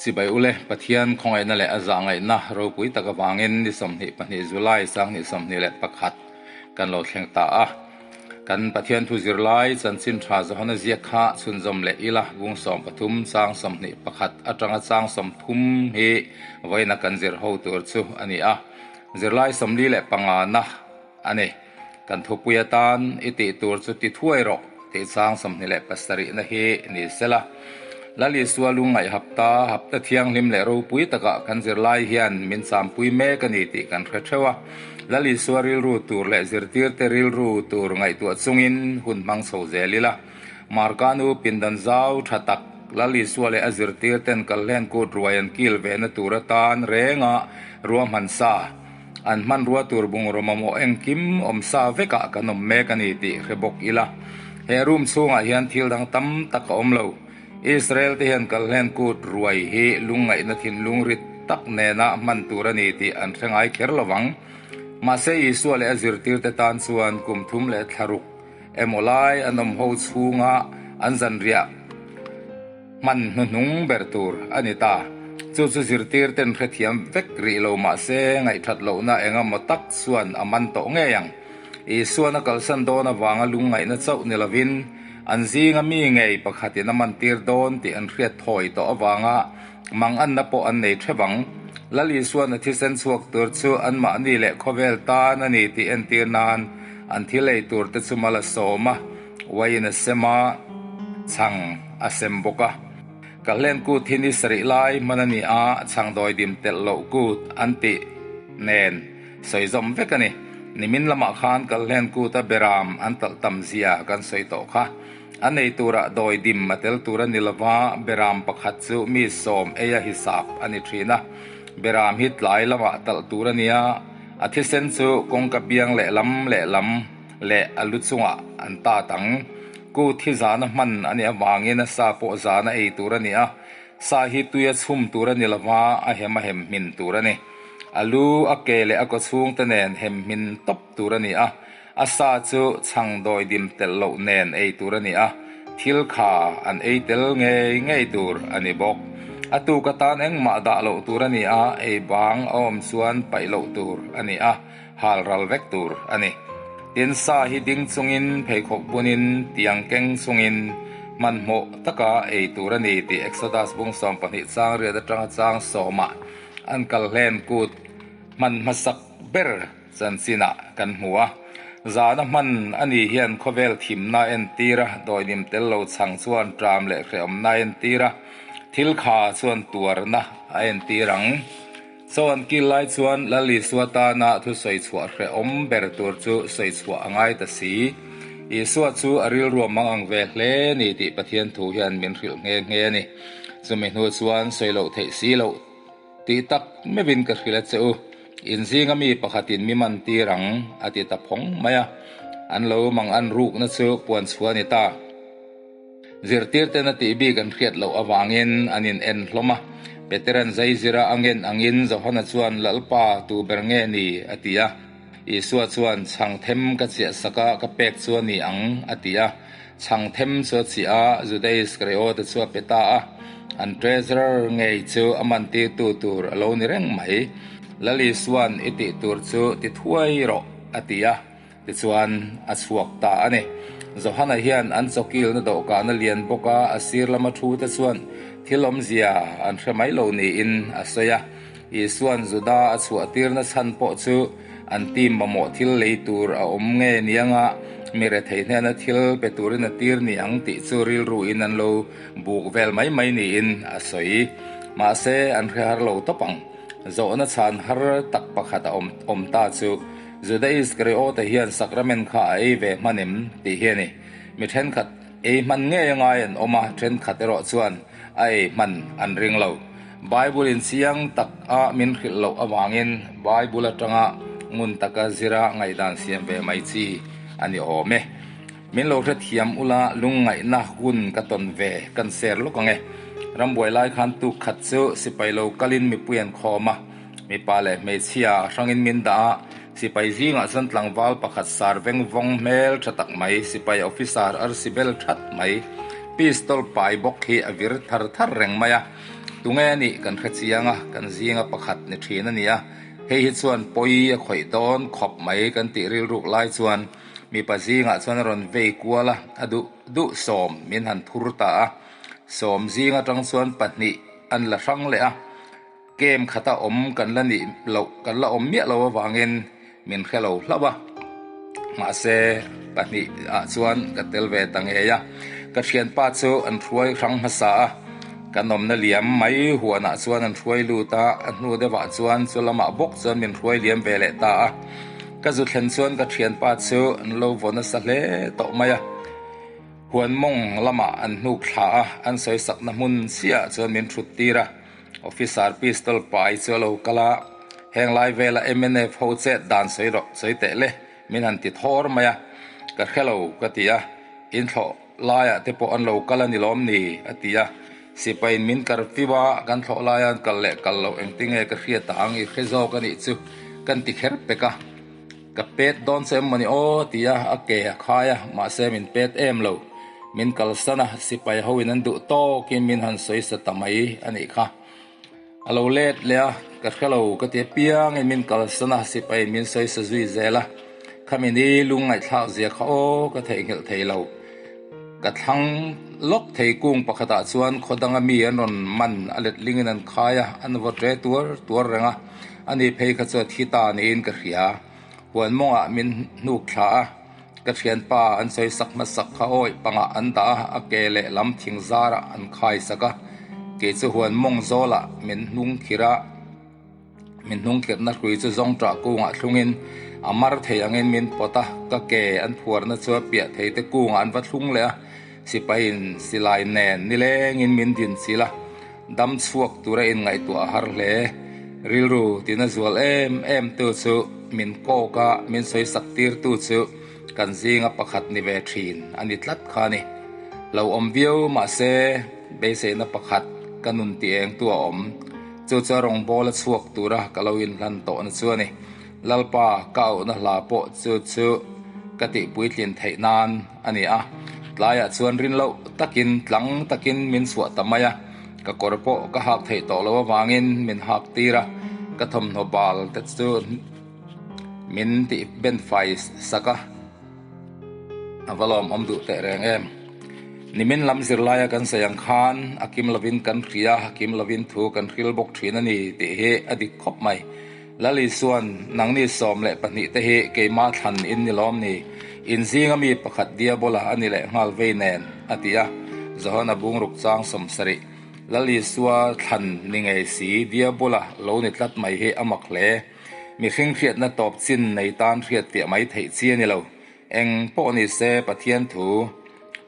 Chibai ule, Pathian khawngaihna leh a zahngaihna ropui tak avangin ni 22 July 2021 kan lo thleng ta a. Kan Pathian thu zirlai chanchin tha Johana ziak kha chhunzawm leh ila bung 13 chang 21 atanga chang 30 hi vawiina kan zir ho tur chu a ni a. Zirlai 45 na a ni. Kan thupui atan i tih tur chu ti thuai rawh tih chang 27 na hi ni sela. Lal Isua lungngaih hapta, hapta thianghlim leh ropui takah kan zirlai hian min champui mek a ni tih kan hre theuh a. Lal Isua rilru tur leh zirtirte rilru tur ngaihtuah chungin hun hmang chho zel ila. Marka nu pindan zau tha tak Lal Isua leh a zirtirten kalhlen kut ruai an kil vehna tur atan renga ruahman sa. An hmanrua tur bungraw mamawh engkim awm sa vekah kan awm mek a ni tih hre bawk ila. He room chhungah hian thil dang tam tak a awm lo. Israel te hian kalhlen kut ruai hi lungngaihna thinlung rit tak nena hman tur a ni tih an hre ngai kher lo vang. Mahse Isua leh a zirtirte tan chuan kum thum leh thla ruk emaw lai an awm ho chhunga an zanriah hman hnuhnung ber tur a ni ta. Chu chu zirtir ten hrethiam vek rih lo mah se ngaihthat lohna eng emaw tak chuan a man tawh ngei ang. Isuan a kalsan dawn avanga lungngaihna chauh ni lovin an zinga mi ngei pakhatin a mantir dawn tih an hriat thawi tawh avanga manganna pawh an nei theuh ang. Lal Isuan a thisen chhuak tur chu anmahni leh khawvel tan a ni tih entir nan an thil ei tur te chu mal a sawm a. Uaiin a sem a, chhang a sem bawk a. Ka hlen kut hi ni sarih lai hman a ni a, chhang dawidim telh loh kut an tih nen sawi zawm vek a ni. Nimin lamah khan kal hlen kut a beram an talh tam zia kan sawi tawh kha. A nei turah dawidim a tel tur a ni lova, beram pakhat chu mi sawm ei a hisap a ni thin a. Beram hi tlai lamah talh tur a ni a, a thisen chu kawngka biang lehlam lehlam, leh a lu chungah an tat ang. Kut hi zana hman a nih avangin a sa pawh zana ei tur a ni a, sa hi tuia chhum tur a ni lova, a hem a hem hmin tur a ni. A lu, a ke leh a kawchhungte nen hem hmin tawp tur a ni a, a sa chu chhang dawi dim telh loh nen ei tur a ni a, thil kha an ei tel ngei ngei tur a ni bawk. A tuk atan engmah dah loh tur a ni a, ei bang a awm chuan paih loh tur a ni a. Hal ral vek tur a ni. Tin, sa hi ding chungin, pheikhawk bunin, tiang keng chungin hmanhmawh taka ei tur a ni tih Exodus bung 12 chang riat atanga chang sawmah an kal hlen kut hman hmasak ber chanchinah kan hmu a. Zana hman a ni hian khawvel thimna a entir a, dawinim tel lo chhang chuan ṭam leh hrehawmna a entir a, thil kha chuan tuarna a entir ang. Chaw an kil lai chuan Lal Isua tana thusawi chhuah hrehawm ber tur chu sawi chhuah a ngai ta si. Isua chu a rilru a mang ang ve hle ni tih Pathian thu hian min hrilh nghe nghe a ni. Chumi hnu chuan sawi loh theih si loh tih tak meuhin ka hrilh a che u. In zinga mi pakhatin mi man tir ang a ti ta phawng mai a. An lo mang an rukna chu puan chhuah a ni ta. Zirtirten a tih bik an hriat loh avangin an in en hlawm a. Peteran zaizira a ngen angin Johana chuan Lalpa tu ber nge ni? a ti a. Isua chuan Chhang them ka chiah sak a, ka pek chu a ni ang a ti a. Chhang them chu a chiah a, Juda Iskariota chu a pe ta a. An treasurer ngei chu a mantirtu tur a lo ni reng mai. Lal Isua'n i tih tur chu ti thuai rawh a ti a. Tichuan, a chhuak ta a ni. Johana hian an chawkilna dawhkahna lian bawka a sir lama thute chuan thil awmzia an hre mai lo niin a sawi a. Isua'n Juda a chhuahtirna chhan pawh chu an team mamawh thil lei tur a awm nge nianga mi rethei hnena thil pe turin a tir ni ang tih chu rilruin an lo buk vel mai mai niin a sawi. Mahse, an hre har lo tawp ang. Zawhna chhan har tak pakhat a awm ta chu. Juda Iskariota hian sakramen kha a ei ve hman em? tih hi a ni. Mi thenkhat ei hman ngei a ngai an awm a, thenkhat erawh chuan a ei hman an ring lo. Bible in chiang tak a min hrilh loh avangin Bible atanga ngun taka zira ngaihdan siam ve mai chi a ni awm e. Min lo hrethiam ula lungngaihna hun ka tawn ve kan share lawk ang e. Rambuai lai khan tuk khat chu sipai lo kalin mipui an khawm a. Mipa leh hmeichhia hrangin min dah a, sipai zingah chuan tlangval pakhat sar veng vawng hmel tha tak mai, sipai officer arsi bel that mai, pistol pai bawk hi a vir thar thar reng mai a. Tunge a nih kan hre chiang a, kan zinga pakhat ni thin a ni a, hei hi chuan pawi a khawih dawn khawp mai kan tih rilruk lai chuan mipa zingah chuan a rawn vei kual a, a duh duh sawm min han phur ta a, sawm zing atang chuan pahnih an la hrang leh a, Kem khata awm kan la nih loh, kan la awm miah lo avangin min hre lo hlauh a. Mahse, pahnih ah chuan ka tel ve ta ngei a. Ka thianpa chu an hruai hrang hmasa a, kan awmna liam mai huanah chuan an hruai lut a, a hnu deuhah chuan chu lamah bawk chuan min hruai liam ve leh ta a. Ka zu thlen chuan ka thianpa chu an lo vaw nasa hle tawh mai a. Huan mawng lamah an hnuk thla a, an sawisakna hmun chiahah chuan min thut tir a. Officer pistol pai chu a lo kal a, heng lai vela mnf ho chet dan sawi rawh, sawi teh le, min han ti thawr mai a, ka hre lo ka ti a, in thlawh laiah te pawh an lo kal a ni lawm ni a ti a, sipaiin min karfiu a, kan thlawh laia an kal leh kal loh engtinge ka hriat ang i hre zawk a nih chu kan ti kher pek a, ka pet dawn che em mawni aw ti a, a ke a khai a, mahse min pet em lo. Min kalsan a, sipai hoin an duh tawkin min han sawi sa ta mai a nih kha. A lo let leh a, ka hre lo ka ti apiangin min kalsan a, sipaiin min sawi sa zui zel a. Khami ni lung ngaihthlak zia kha aw ka theihnghilh thei lo. Ka thlang lawk thei kung pakhatah chuan khaw danga mi an rawn man a letlingin an khai a, an vaw ṭe tuar tuar reng a, ani phei kha chu a thi ta niin ka hria. Huan mawngah min hnuk thla a. Ka thianpa an sawi sak hmasak kha awih pangah an dah a, a ke leh lam thing zarah an khai sak a. Kei chu huan mawng zawlah min hnung khirh a, min hnung khirhna hrui chu zawng ṭah kungah thlungin a mar thei angin min pawt a, ka ke an phuarna chu a piah thei te kungah an va thlung leh a, sipaiin silai nen nilengin min din chilh a, dam chhuak tura inngaihtuah a har hle. Rilru tina zual em em tu chu min kawk a, min sawi sak tir tu chu kan zinga pakhat ni ve thin a ni tlat kha a ni. Lo awm viau mahse beiseina pakhat ka nun ti eng tu a awm. Chu chu a rawngbawla chhuak tura ka lo inhlan tawhna chu a ni. Lalpa ka auhna hla pawh chu chu ka tihpuitlin theih nan a ni a, tlaiah chuan rin loh takin tlang takin min chhuah ta mai a, ka kawr pawh ka hak theih tawh loh avangin min hak tir a, ka thawmhnaw bal te chu min tih ben fai sak a, a va lawmawm duh teh reng em. Nimin lam zirlaia kan sawi ang khan a kim lovin kan hria, a kim lovin thu kan hril bawk thin a ni tih hi a dik khawp mai. Lal Isuan, Nangni 12 te hi keimah thlan in ni lawm ni? In zinga mi pakhat Diabola a ni leh nghal vei nen, a ti a. Johana bungruk chang 70. Lal Isua thlan ni ngei si Diabola lo ni tlat mai hi a mak hle. Mihring hriatna tawp chin nei tan hriatfiah mai theih chi a ni lo. Eng pawh ni se Pathian thu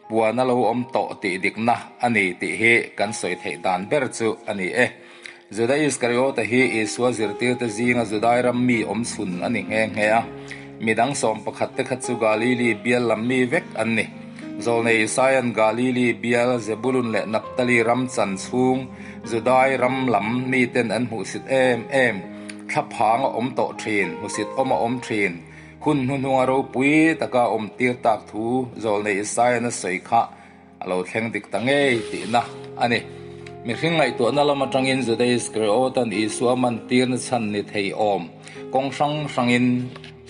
puan a lo awm tawh tih dikna a ni tih hi kan sawi theih dan ber chu a ni e. Juda Iskariota hi Isua zirtirte zinga Judai ram mi awm chhun a ni nghe nghe a. Mi dang 11 te kha chu Galili bial lam mi vek an ni. Zawlnei Isaia'n Galili bial Zebulun leh Naphtali ram chan chhung Judai ram lam miten an hmuhsit em em, thlaphang a awm tawh thin, hmusit awm a awm thin, Hun hnuhnunga ropui taka awm tir tak thu Zawlnei Isaiah-na sawi kha a lo thleng dik ta ngei tihna a ni. Mihring ngaihtuahna lam atangin Juda Iskariotan Isua man tirna chhan ni thei awm kawng hrang hrangin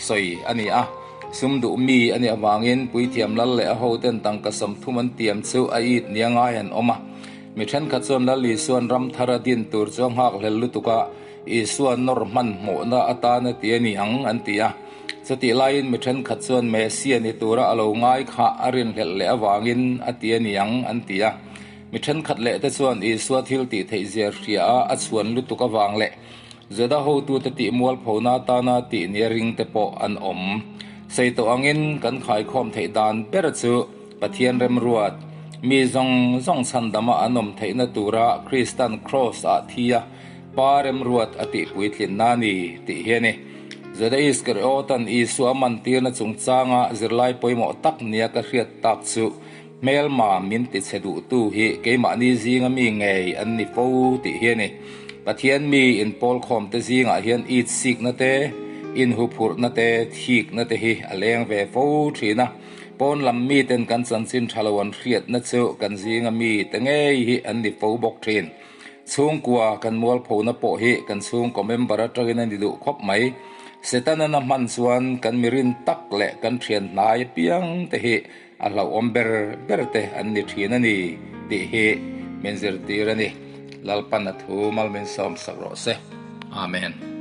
sawi a ni a. Sum duh mi a nih avangin puithiam lal leh a hoten tangka 30 an tiam chu a it nia ngai an awm a. Mi thenkhat chuan Lal Isua'n ram thar a din tur chu a nghakhlel lutuk a, Isua nawr hmanhmawhna atana ti a ni ang an ti a. Chutih laiin mi thenkhat chuan Messia ni tura a lo ngai kha a rinhlelh leh avangin a ti a ni ang an ti a. Mi thenkhat leh te chuan Isua thil tih theih zia hria a a chhuan lutuk avang leh Juda hotute tih mualphona atana tih nia ring te pawh an awm. Sawi tawh angin kan khaikhawm theih dan ber chu Pathian remruat, mi zawng zawng chhandama an awm theihna tura Kristan Kraws ah thi a, Pa remruat a tih puitlinna a ni tih hi a ni. Juda Iskariotan Isua a mantirna chungchanga zirlai pawimawh tak nia ka hriat tak chu hmelma min tichhe duhtu hi keimahni zinga mi ngei an ni fo tih hi a ni. Pathian mi inpawlkhawmte zingah hian itsikna te, inhuphurhna te, thikna te hi a leng ve fo thin a. Pawn lam miten kan chanchin tha lo an hriatna chu kan zinga mite ngei hi an ni fo bawk thin. Chhungkua kan mualphona pawh hi kan chhungkaw member atangin a ni duh khawp mai. Setana'n a hman chuan kan mirin tak leh kan thian hnai apiang te hi a hlauhawm ber ber te an ni thin a ni tih hi min zirtir a ni. Lalpan a thu mal min sawmsak rawh se. Amen.